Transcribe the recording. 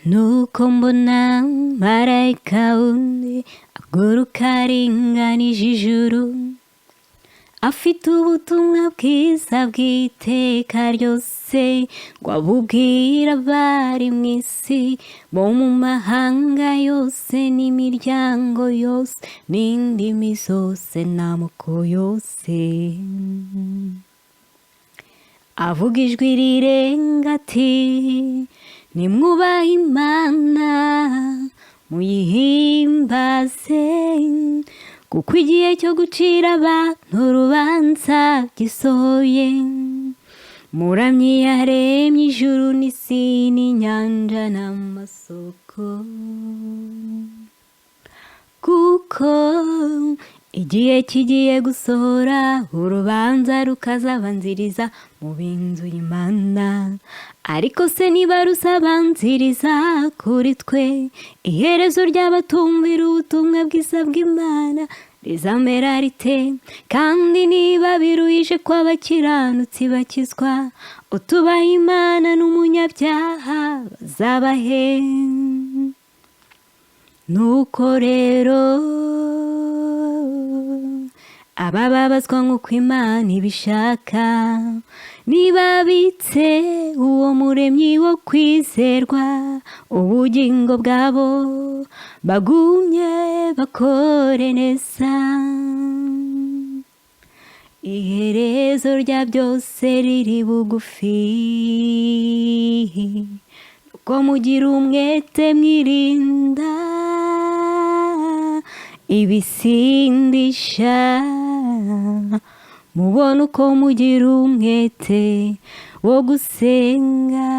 Nuko mbona marayika wundi aguruka aringanije ijuru, afite ubutumwa bwiza bw'iteka ryose, ngo abubwire abari mu isi bo mu mahanga yose n'imiryango yose n'indimi zose n'amoko yose. Avuga ijwi rirenga ati: "Nimwubahe Imana, muyihimbaze, kuko igihe cyo gucira abantu urubanza gisohoye. Muramye yaremye ijuru n'isi n'inyanja n'amasoko." Kuko igihe kigiye gusohora, urubanza rukazabanziriza mu b'inzu y'Imana. Ariko se niba ruzabanziriza kuri twe, iherezo ry'abatumvira ubutumwa bwiza bw'Imana rizamera rite? Kandi niba biruhije ko abakiranutsi bakizwa, utubaha Imana n'umunyabyaha bazabahe? Nuko rero, abababazwa nk'uko Imana ibishaka, nibabitse uwo Muremyi wo kwizerwa ubugingo bwabo, bagumye bakore neza. Iherezo rya byose riri bugufi. Nuko mugira umwete, mwirinda ibisindisha, mubona uko mugira umwete wo gusenga.